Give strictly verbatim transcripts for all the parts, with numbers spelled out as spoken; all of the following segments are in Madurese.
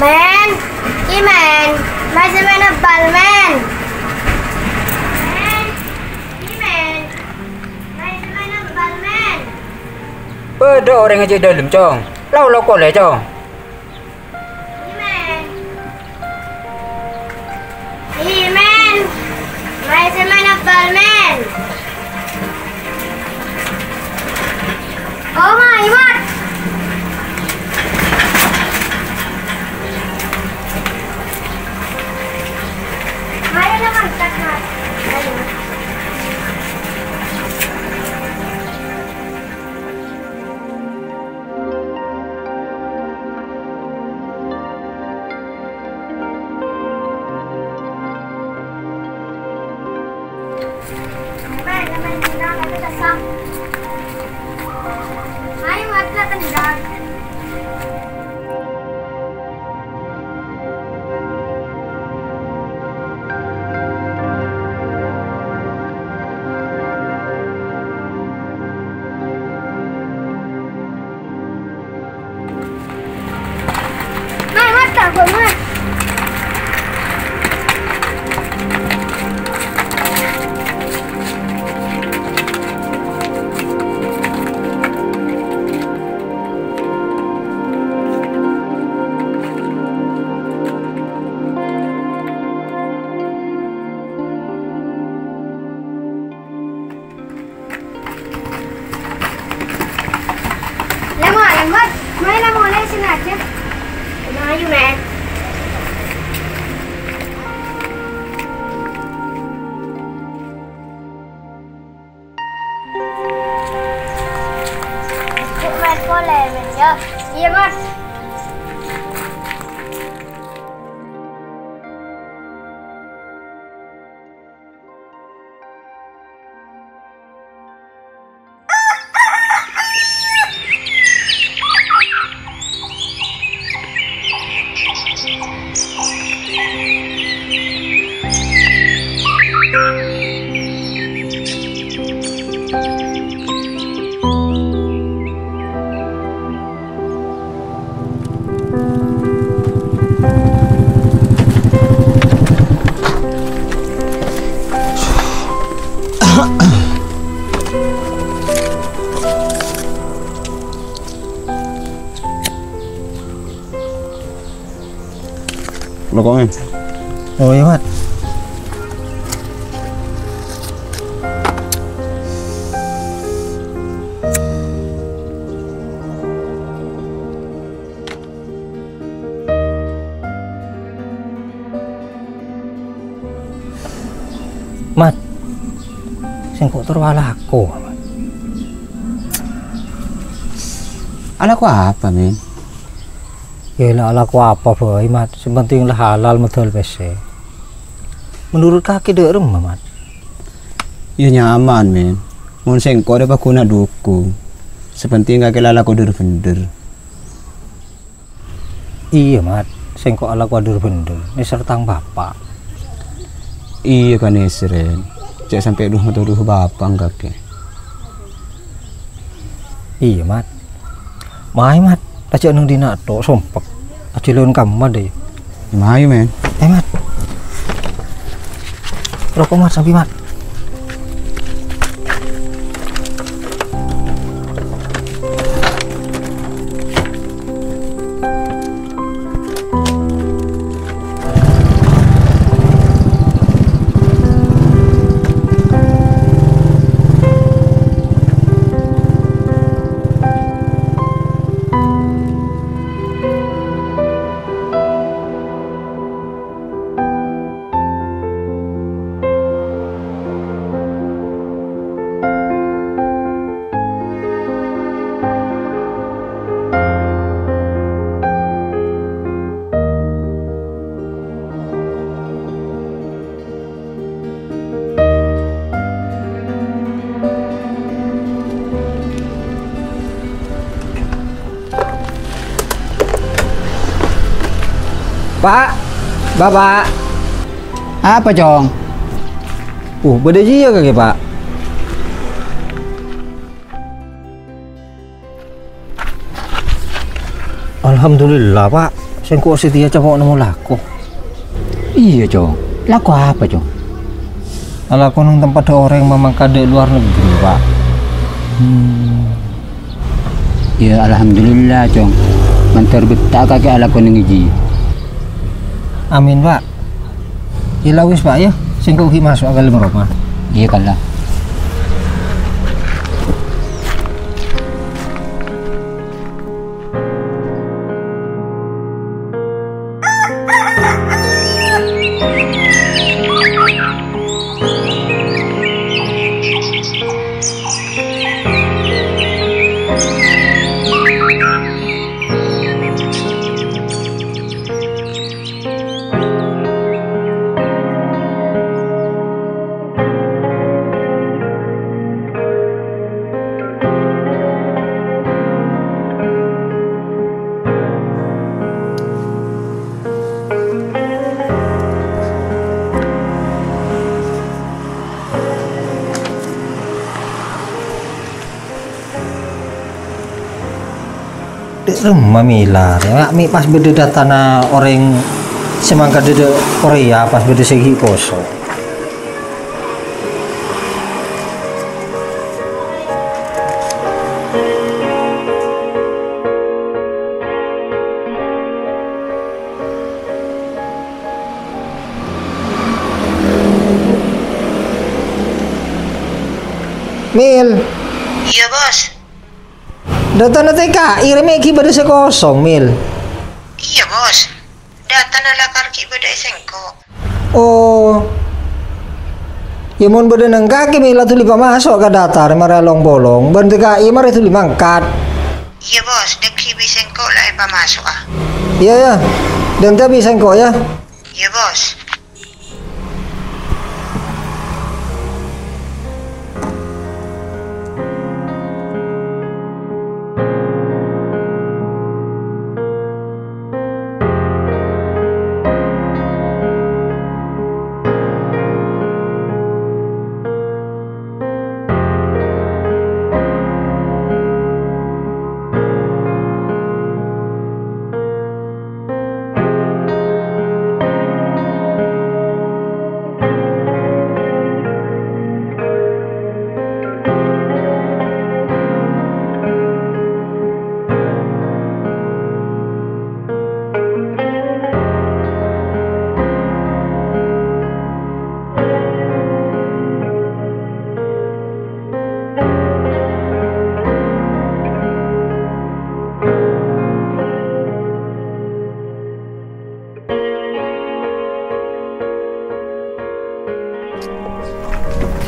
Men, i men, mayu sè maèn bal, men. Men, i men, mayu sè maèn bal, men. Bâdâ orèng è dâlem, Cong. Lao-lao polè, Cong. I men. I men. Mayu sè maèn bal, men. Oh, mayu, Mat. Mayu, Mat, Mat. Mayu. Lèma', lèma'. Mayu la molè sèngajâ. Mayu, men. Kok maèn polè, men, yâ? Iyâ, Mat. Lo kok, men? Oh, iyâ, Mat. Mat, sèngko' terro alako, Mat. Alako apa, men? Yâ, la alako apa bhâi, Mat. Sè penting la halal modal pèssè. Menurut kakè dâ' remma, Mat? Yâ nyaman, men. Mon sèngko' rèya pagghun dhukung. Sè penting kakè la alako dhâr-bhendhâr. Iyâ, Mat. Sèngko' alako dhâr-bhendhâr, nèser tang bapa'. Iyâ, kanèserrèn. Cè' sampè' dhu-, madhu bapa' kakè. Iyâ, Mat. Mayu, Mat. Ajâ' neng dinna' tok, sompek. Ajâ' lon kamma, dâ. Mayu, men. Eh, Mat. Roko', Mat, sambi, Mat. Pa', Bapa'. Apa, Cong? Oh, bâdâ jiyâ kakè, Pa'? Alhamdulillah, Pa'. Sèngko' satèya coma nemmo lako. Iyâ, Cong. Lako apa, Cong? Alako neng tempat orèng mamangkat dâri luar negeri, Pak. Hmm. Yâ, alhamdulillah, Cong. Mandhâr bettah kakè alako neng jiyâ. Amin, Pak. Yâ la wis, Pak, yâ. Sèngko' ghi' maso' ka dâlem roma. Iyâ, kala. Dâ' remma mèla rè, ma' mè' pas bâdâ dâtana orèng sè mangkat dâri Korea, pas bâdâ sè ghi' poso. Mil. Iyâ, Bos. Dâtana T K I rè mè' ghi' bâdâ sè kosong, Mil. Iyâ, Bos. Dâtana lakar ghi' bâdâ è sèngko'. Oh. Yâ, mon bâdâ neng kakè, Mil, la dhuli pamaso' ka dâta rè marè long-polong, bân T K I marè dhuli mangkat. Iyâ, Bos, dhâggi' bi' sèngko' la èpamaso'a. Iyâ, yâ. Dântè' bi' sèngko', yâ. Iyâ, Bos.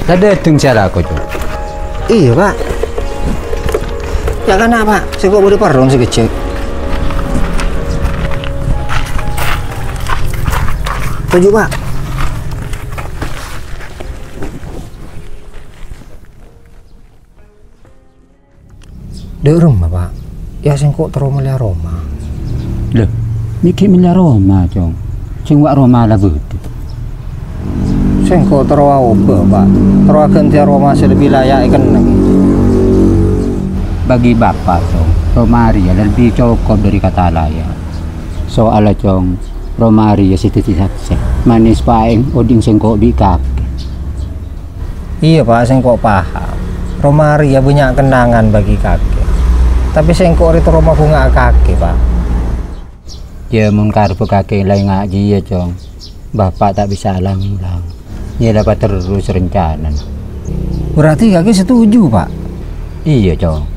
Tadâ' dâteng sè alako, Cong? Iyâ, Pak. Yâ, kana', Pak. Sèngko' bâdâ parlo sakejjhâ'. Toju', Pak. Dâ' remma, Pak? Yâ, sèngko' terro mellèya roma. Lho, mè' ghi' mellèya roma, Cong? Sèngko' roma la bâdâ. Sèngko' terro aobâ, Pak. Terro aghântèya roma sè lebbi layak èkennèng. Bagi Bapa', Cong, roma rèya lebbi cokop dâri kata layak. Soalla, Cong, roma rèya sè dhâddhi saksè. Manès paèng odi'na sèngko' bi' kakè. Iyâ, Pak, sèngko' paham. Roma rèya bânnya' kennangan bagi kakè. Tapè sèngko' rè terro mabhunga'a kakè, Pak. Yâ, mon karebbhâ kakè la enga' jiyâ, Cong. Bapa' ta' bisa lang-molang. Nyèlapa terros rencanana. Berarti kakè setuju, Pak? Iyâ, Cong.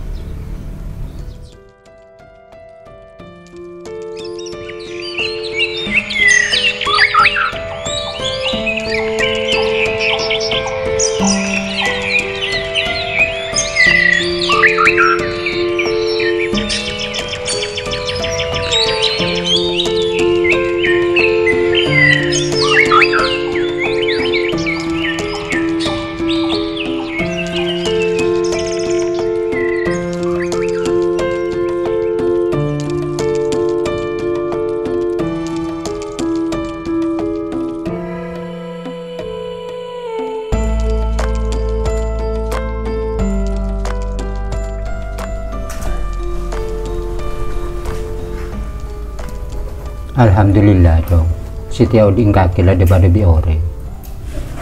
Alhamdulillah, Cong. Satèya odi' èngkaghi la dhâ-padhâ bi' orèng.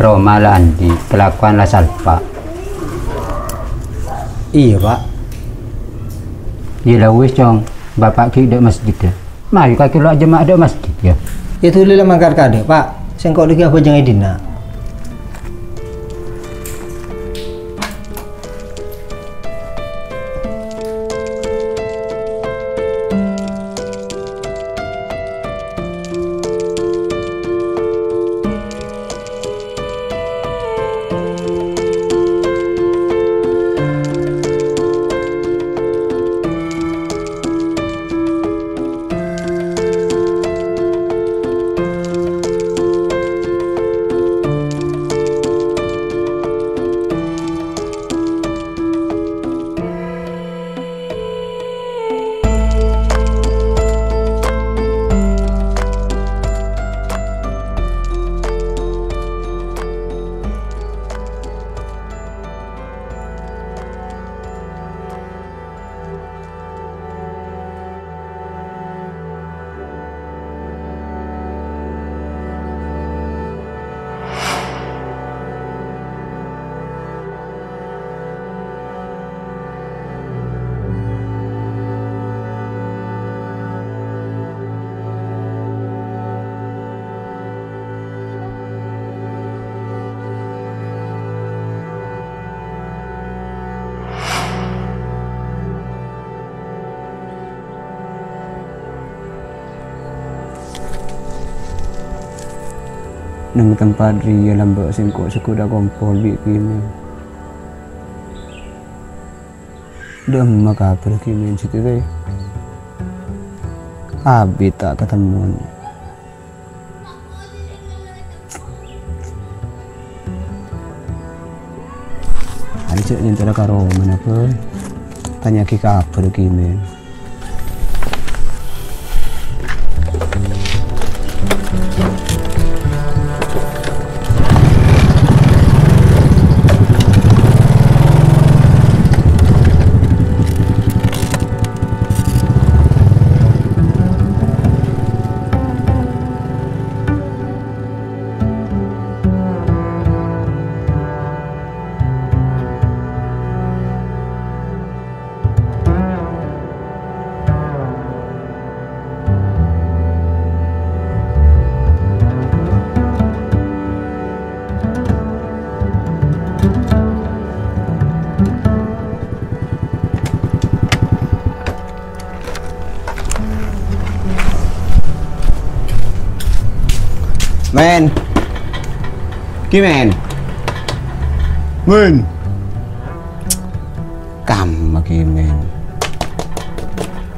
Roma la andi', kalakowan la salpa'. Iyâ, Pa'. Yâ la wis, Cong. Bapa' ghi' dâ' masjid, yâ. Mayu kakè lo' ajâmâ dâ' masjid, yâ. Yâ dhuli la mangkat kadâ', Pa'. Sèngko' dhâggi' abhâjâng è dinna'. Neng tempat rèya lambâ' sèngko' sè kodhu akompol bi' Kimin. Dâ'emma kabhâr Kimin satèya? Abit ta' katemmon. Arè jhâ' nyentara ka romana, Bhâi. Tanya'aghi kabhâr Kimin. Men. Kimin. Men. Kamma Kimin.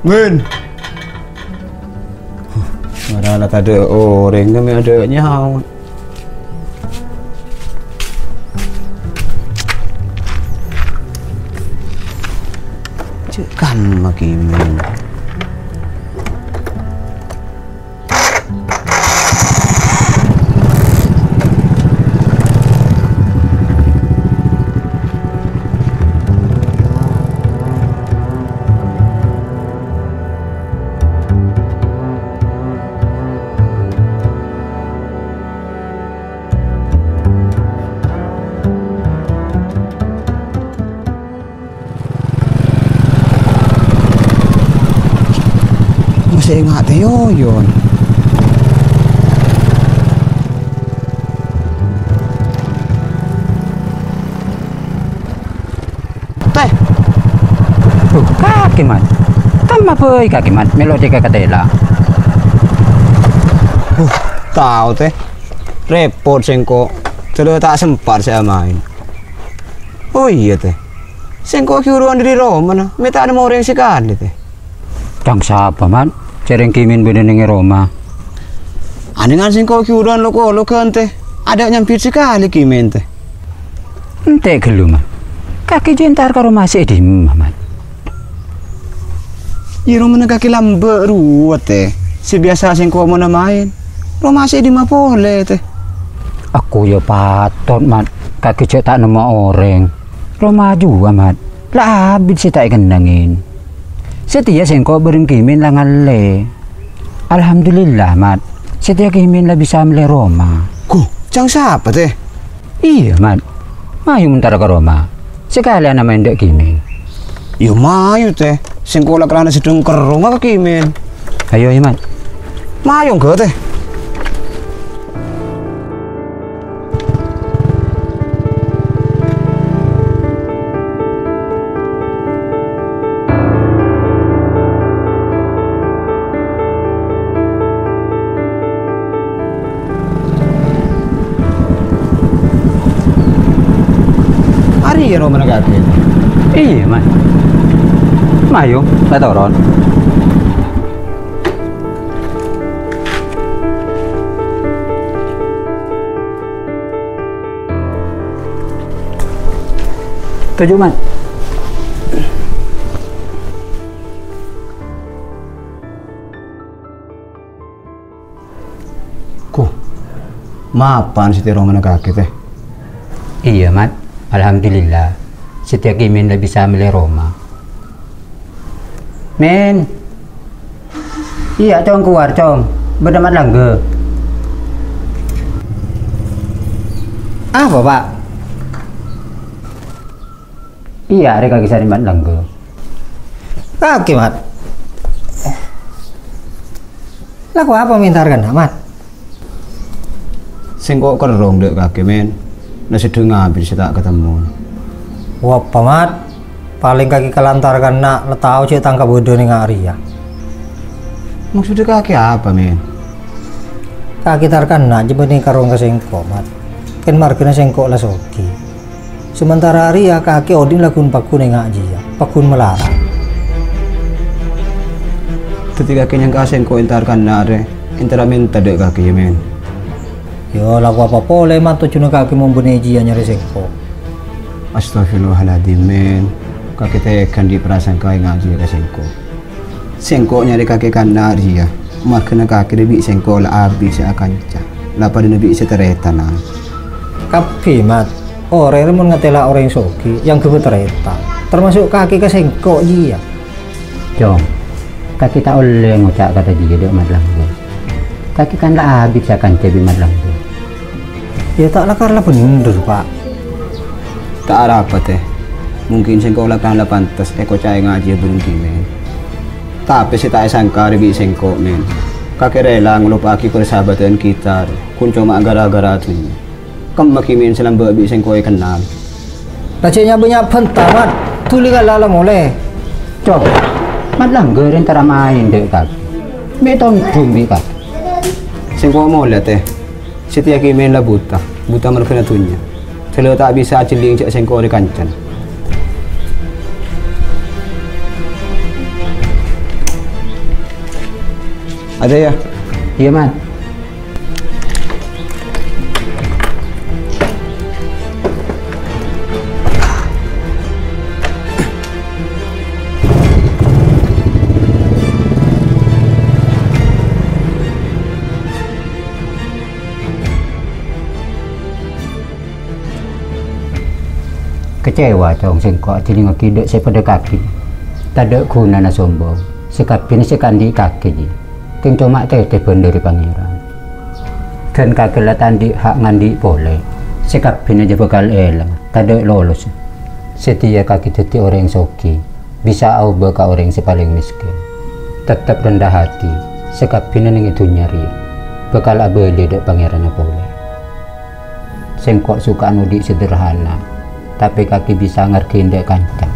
Men. Mara la tadâ' orèng, mè' adâ' nyaot. Cè' kamma Kimin. Masih ingat ya, Yon. Teh. Huh, kakè, Mat. Kamma bhâi kakè, Mat, mèlo dhika katèla. Huh, tao, Teh. Rèpot sèngko'. Jhâlâ ta' sempat sè amaèn. Oh iyâ, Teh. Sèngko' ghi' buruwân dâri romana, mè' ta' nemmo orèng sakalè, Teh. Tang sapa, Mat? Jhârèng Kimin bâdâ neng è roma. Anèngan sèngko' ghi' buruwân lok-ologhân, Teh. Adâ' nyambit sakalè Kimin, Teh. Ente' ghâllu, Mat. Kakè jhâ' entar ka roma sè è dimma, Mat? Iyâ, romana kakè lambâ' rowa, Teh. Sè biyasa sèngko' mon amaèn. Roma sè è dimma polè, Teh? Aku ya patot, Mat. Kakè jhâ' ta' nemmo orèng. Roma ajuwâ, Mat. La abit sè ta' èkennengngè. Satèya sèngko' bâreng Kimin la ngallè. Alhamdulillah, Mat. Satèya Kimin la bisa mellè roma. Ghu, ca'na sapa, Tè? Iyâ, Mat. Mayu entara ka roma. Sakalèyan maèn dâ' Kimin. Yâ, mayu, Tè. Sèngko' la karana sedheng kerrong ka Kimin. Ayo, yâ, Mat. Mayu, enggak, Tè. Arèya romana kakè? Iyâ, Mat. Mayu, la toron. Toju', Mat. Ghu, mapan satèya romana kakè, Tè? Iyâ, Mat. Alhamdulillah. Satèya Kimin la bisa mellè roma. Min. Iyâ, Cong, kowar, Cong. Bâdâ Mat Langgâ. Apa, Pak? Iyâ, arè kakè sarè Mat Langgâ. Kakè, Mat. Lako apa Min entar ka enna', Mat? Sèngko' kerrong dâ' kakè, Min. La sedheng abit sè ta' katemmo. Wapa, Mat? Palèng kakè kalantar ka enna' la tao jhâ' tang kabâdâ'ân è nga' rèya. Maksodda kakè apa, Min? Kakè entar ka enna' jhâ' bânnè kerrong ka sèngko', Mat. Kèng marghâna sèngko' la soghi. Samantara rèya kakè odi' la ghun-pagghun è nga' jiyâ, pagghun malarat. Dhâddhi kakè nyangka sèngko' entar ka enna' rè, entara mènta dâ' kakè, yâ, Min? Yâ, lako apa polè, Mat, tojjhuna kakè mon bânnè jiyâ nyarè sèngko'. Astagfirullahaladzim, Min. Kakè tèghâ andi' prasangka è nga' jiyâ ka sèngko'. Sèngko' nyarè kakè ka enna' rèya, marghâna kakè bi' sèngko' la abit sè akanca, la padâna bi' sè tarètana. Kabbhi, Mat. Orèng rè mon ngatèla' orèng soghi, èangghep tarètan. Tamaso' kakè ka sèngko' jiyâ. Cong, kakè ta' ollè ngoca' kata jiyâ dâ' Mat Langgâ. Kakè kan la abit sè akanca bi' Mat Langgâ. Yâ, ta' la karla bhendher, Pak. Ta' arapa, Tè. Mungkin sèngko' la kan la pantes èkoca'è nga' jiyâ bhâreng Kimin. Tapè sè ta' èsangka rè bi' sèngko', Min. Kakè rèla ngalopa'aghi parsahabhâdhân kita rè, ghun coma ghârâ-ghârâ dhunnya. Kemma Kimin sè lambâ' bi' sèngko' èkennal. La jhâ' nya'-bânnya' bhânta, Mat. Dhuli kala la molè. Cong, Mat Langgâ rè entara maèn dâ' kakè. Mè' tondhung bi' kakè. Sèngko' molè, Tè. Satèya Kimin la buta, buta marghâna dhunnya. Dâlâ ta' bisa ajhelling jhâ' sèngko' rè kancana. Ada, yâ? Iyâ, Mat. Kecewa, Cong, sèngko' ajhelling aghi' dâ' sè padâ kakè. Tadâ' ghunana sombong, sakabbhiyânna sè andi' kakè, jhi. Kèng coma tètèbhân dâri Pangèran. Ghân kakè la ta' andi' ha' ngandi' polè, sakabbhiyânna jhâ' bhâkal èlang, tadâ' lolossa. Satèya kakè dhâddhi orèng soghi, bisa aobâ ka orèng sè palèng mèskèn. Tettep rendah hati, sakabbhiyânna neng è dhunnya rèya, bhâkal abâli dâ' Pangèranna polè. Sèngko' soka'an odi' sederhana, tapè kakè bisa ngargâi dâ' kanca.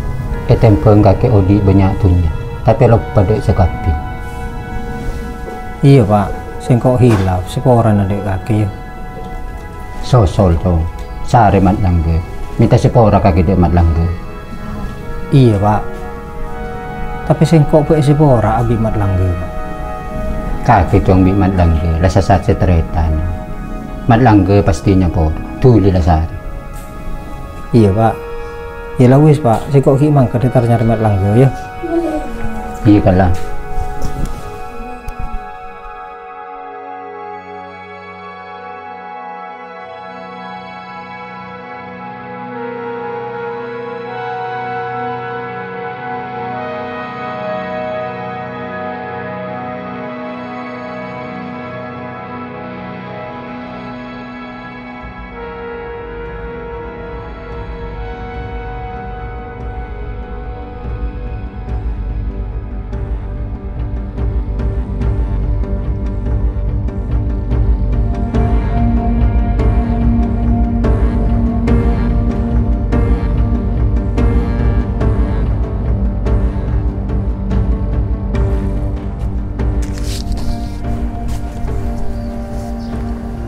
Ètèmbhâng kakè odi' bânnya' dhunnya, tapè loppa dâ' sakabbhi. Iyâ, Pak. Sèngko' hilaf, saporana dâ' kakè, yâ. Sosol, Cong. Sarè Mat Langgâ. Mènta sapora kakè dâ' Mat Langgâ. Iyâ, Pak. Tapè sèngko' bâ' èsapora abi' Mat Langgâ, Pak. Kakè, Cong, bi' Mat Langgâ, la sasat sè tarètan. Mat Langgâ pastè nyapora, dhuli la sarè. Iyâ, Pak. Yâ la wis, Pak, sèngko' ghi' mangkat èntar nyarè Mat Langgâ, yâ. Iyâ, kala.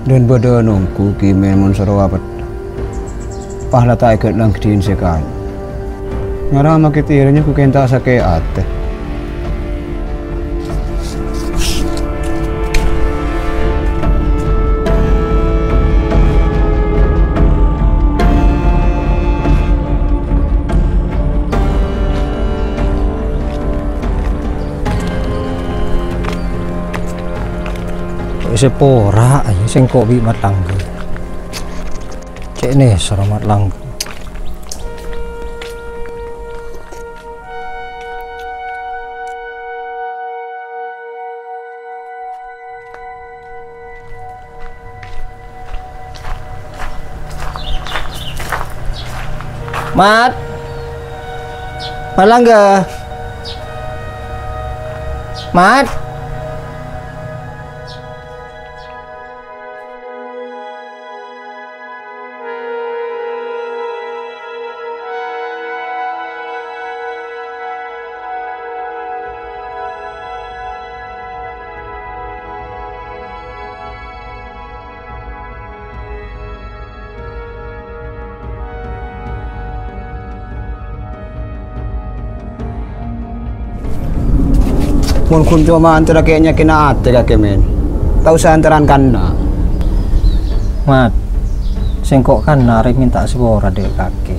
Dân bâdâ nongghu, Kè, mèn, mon soro apèdhâ. Pas la ta' èghât langghâdhiyân sè kaèn. Ngara makè tèrèna ghu kèng ta' sakè' atè. Sè pora, ayo, sèngko' bi' Mat Langgeng. Cè' nèser Mat Langgeng. Mat. Mat Langgeng. Mat. Mon ghun coma antara kèya nyakèna atè kakè, mèn. Ta' osa antara'an kanna'. Mat, sèngko' kanna' arè mènta sapora dâ' kakè.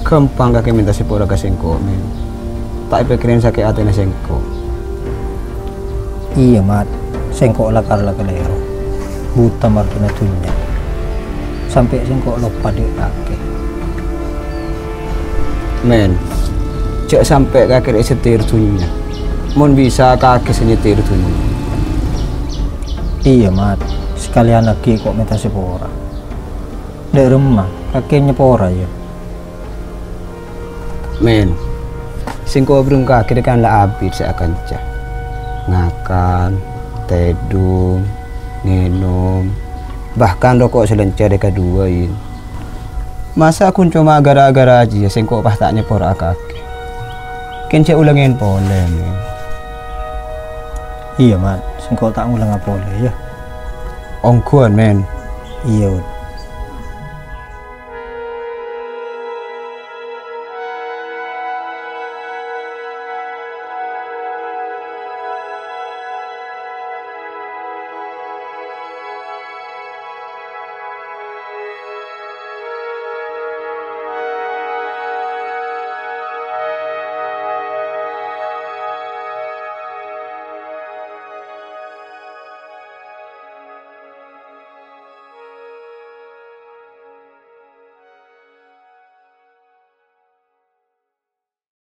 Ghâmpang kakè mènta sapora ka sèngko', mèn. Ta' èpèkkèrè sakè' atèna sèngko'. Iyâ, Mat. Sèngko' la kar-, la kalèro. Buta mardhuna dhunnya. Sampè' sèngko' loppa dâ' kakè. Mèn, jhâ' sampè' kakè rè' sè nyetir dhunnya. Mon bisa, kakè sè nyetir dhunnya. Iyâ, Mat. Sakalèyan aghi' ko' mènta sapora. Dâ' remma, kakè nyapora, yâ. Mèn, sèngko' bhâreng kakè rè kan la abit sè akanca. Ngakan, tèdung, ngènom, bahkan roko' sè lèncèr èkaduwâi. Masa' ghun coma ghârâ-ghârâ jiyâ sèngko' pas ta' nyapora'a kakè. Kèng jhâ' ulangèn polè, Mèn. Iyâ, Mat. Sèngko' ta' ngolangngaghi polè, yâ. Ongghuwân, Mèn. Iyâ, Wut.